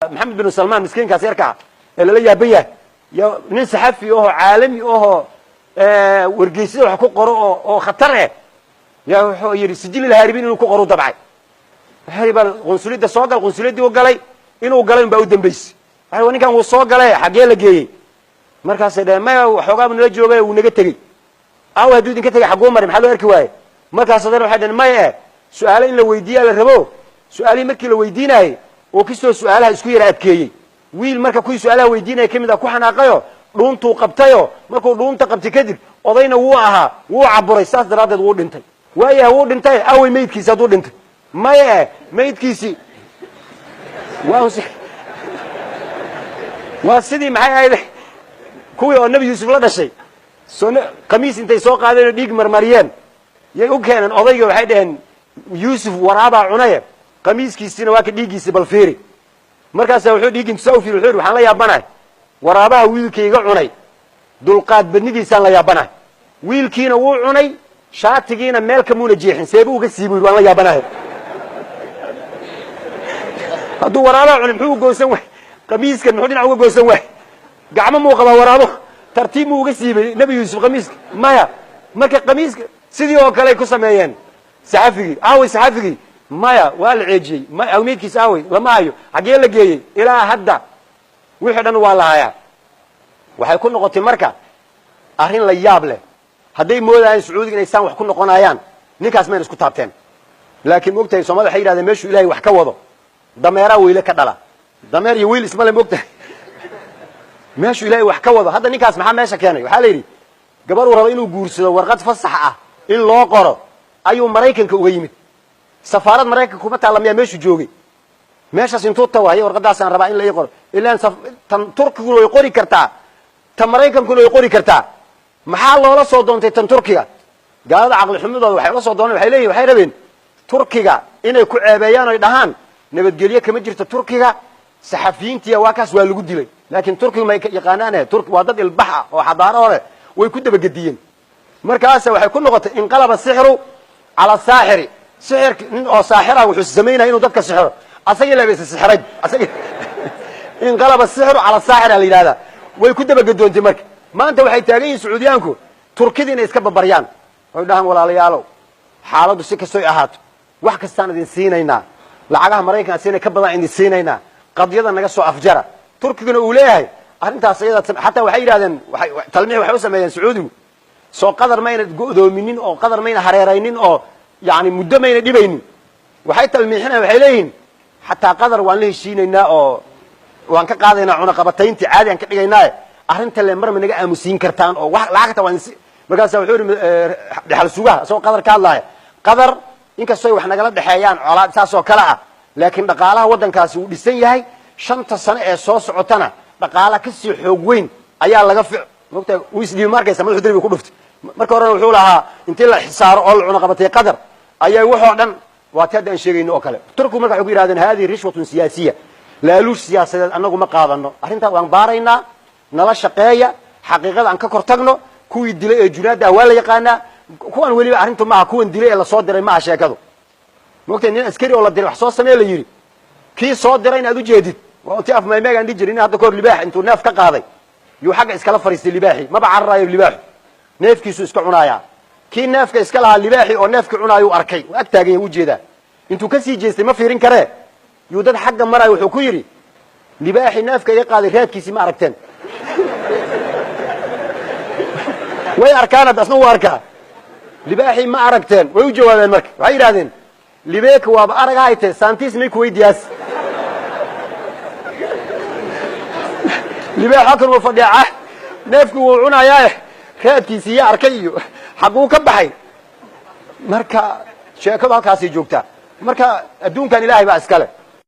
Maxamed bin Salmaan, miskiinkaas yarkaa ee lala yaaban yahay, yo nin saxafi ahoo caalami ahoo wargeysyada wax ku qoro oo khatar eh, yaa wuxuu yidhi سجل الهاربين inuu ku qoru dabcay. Wuxuu yidhi, bal qunsuliyadda soo gal. Qunsuliyaddii u galay, inuu galay unbaa u dambaysay. Waxay, ninkan wuu soo galay, xaggee la geeyey? Markaasay dhaheen, maya, waxoogaa nala joogay, wuu naga tegey. Aw, hadduu idinka tegay, xagguu maray? Maxaa loo arki waaye? Markaas haddana waxay dhaheen, maya, eh, su-aalo in la weydiiyaa la rabo. Su-aalihii markii la weydiinaayey oo kastoo su-aalaha isku yara adkeeyey, wiil marka kuwii su-aalaha weydiinaya ka mid a ku xanaaqayo, dhuuntuu qabtayo. Markuu dhuunta qabtay kadib, odayna wuu ahaa, wuu caburay, saas daraaddeed wuu dhintay. Waayaha, wuu dhintay, awey maydkiisi? Hadduu dhintay, maya, eh, maydkiisi waa sidii, maxay ahayd, kuwii oo Nebi Yuusuf la dhashay soo qamiis intay soo qaadeen oo dhiig marmariyeen yay u keeneen odayga. Waxay dhaheen, Yuusuf waraabaa cunaye, qamiiskiisiina waa ka dhiiggiisi, bal fiiri. Markaasa wuxuu dhiiggi intu saa u fiiri, wuxuu yidhi, waxaan la yaabanahay waraabaha wiilkayga cunay dulqaad badnidiisaan la yaabanahay. Wiilkiina wuu cunay, shaatigiina meel kamuuna jeexin, seebu uga sii? Buu yidhi, waan la yaabanahay. Hadduu waraabaha cunay, muxuu u goosan waay qamiiskan? Muxuu dhinac uga goosan waay? Gacmo muu qabaa waraabo? Tartiib muu uga siibay Nebi Yuusuf qamiiska? Maya. Marka qamiiska sidii oo kale ay ku sameeyeen saxafigii. Aaway saxafigii? Maya, waa la ceejiyey. Awmeydkiis aaway? Lama hayo. Xaggee la geeyey? Ilaa hadda wixii dhan waa la hayaa. Waxay ku noqotay marka arrin la yaab leh. Hadday moodayaan Sacuudiga inay saan wax ku noqonayaan, ninkaas mayna isku taabteen. Laakiin moogtahay, Soomaalida waxay yidhahdeen, meeshuu Ilahay wax ka wado dameeraa weyle ka dhala. Dameer iyo weyl ismale, moogtahay. Meeshuu Ilahay wax ka wado. Hadda ninkaas maxaa meesha keenay? Waxaa la yidhi, gabar uu rabo inuu guursado warqad fasax ah in loo qoro ayuu Maraykanka uga yimid. Safaarad Maraykanka kuma taalla miyaa meeshuu joogay? Meeshaas intuu tago, haye, warqadaasaan rabaa in la ii qoro. Ilaan tan Turkiguna way qori kartaa, tan Maraykankuna way qori kartaa. Maxaa loola soo doontay tan Turkiga? Gaalada caqli xumidooda waxay ula soo dooneen, waxay leeyihin, waxay rabeen Turkiga inay ku ceebeeyaan oy dhahaan, nabadgelyo kama jirto Turkiga, saxafiyiintiya waa kaas, waa lagu dilay. Laakiin Turkiga may yaqaanaan? Turki waa dad ilbax ah oo xadaaro hore, way ku dabagediyeen. Markaas waxay ku noqotay انقلب السحر على الساحر. Sixirk nin oo saaxira wuxuu samaynaya inuu dadka sixiro, asagii labaysa sixray asagi. انقلب السحر على الساحر la yidhahdaa. Way ku dabagedoontay. Marka maanta waxay taagan yihiin Sacuudiyaanku Turkida inay iska babaryaan oy dhahaan, walaalayaalow, xaaladdu si kastoy ahaato, wax kastaan idin siinaynaa, lacagaha Maraykanka siinay ka badan idin siinaynaa, qadiyada naga soo afjara. Turkiguna uu leeyahay arrintaas iyada. Xataa waxay yidhahdeen, talmiix waxay u sameeyeen Sacuudigu, soo Qadar mayna go'doominin oo Qadar mayna hareeraynin oo yani muddo mayna dhibaynin. Waxay talmiixinayan, waxay leeyihiin, xataa Qadar waan la heshiinaynaa oo waan ka qaadaynaa cunaqabatayntii, caadi aan ka dhigaynaaye, arrinta le mar ma naga aamusiin kartaan oo wax lacagta waan. Markaasa wuxuu yidhi dhexal sugaha, isagoo Qadar ka hadlaaya, Qadar inkastoy wax nagala dhexeeyaan colaad saas oo kale ah, laakiin dhaqaalaha waddankaasi wuu dhisan yahay. 5-ta sano ee soo socotana dhaqaala kasii xoog weyn ayaa laga fi mogtahay. Uu isdhiibi, ma arkaysa? Madaxu derbiga ku dhuftay. Marka horena wuxuu lahaa, intii la xisaaro oo la cunaqabatay Qadar ayaa waxoo dhan waa ti hadda aan sheegayno oo kale. Turkigu marka waxay ku yidhahdeen, هذه رشوة سياسية, laaluush siyaasadeed annagu ma qaadano, arrintaa waan baaraynaa, nala shaqeeya, xaqiiqada aan ka kor tagno. Kuwii dilay ee junaadda ah waa la yaqaanaa. Kuwan weliba arrintu maaha kuwan dilay ee lasoo diray, maaha sheekadu. Mogtahay, nin askari oo la diray wax soo samee la yidhi, kii soo dirayna aad ujeedid, waa ti afmaymeegaan dhihi jiray. Nin hadda kahor libaax intuu neef ka qaaday yuu xagga iskala fariistay. Libaaxii maba cararaayo, libaaxu neefkiisu iska cunaayaa. Kii neefka iska lahaa libaaxii oo neefkii cunaayuu arkay, waa ag taagan yahay, ujeedaa. Intuu kasii jeestay, ma fiirin karee, yuu dad xagga maraayo wuxuu ku yidhi, libaaxii neefka iga qaaday raadkiisii ma aragteen? Way arkaan, hadda asna wuu arkaa. Libaaxii ma aragteen? Way u jawaabeen. Marka waxay yidhahdeen, libeeka waaba aragahayte, saantiis may kuweydiyaas? Libaax halkan wuu fadhiyaa, neefkii wuu cunayaaye, raadkiisii ya arkay iyo xaguu ka baxay? Marka sheekadu halkaasay joogtaa. Marka adduunkan Ilaahay baa iskale.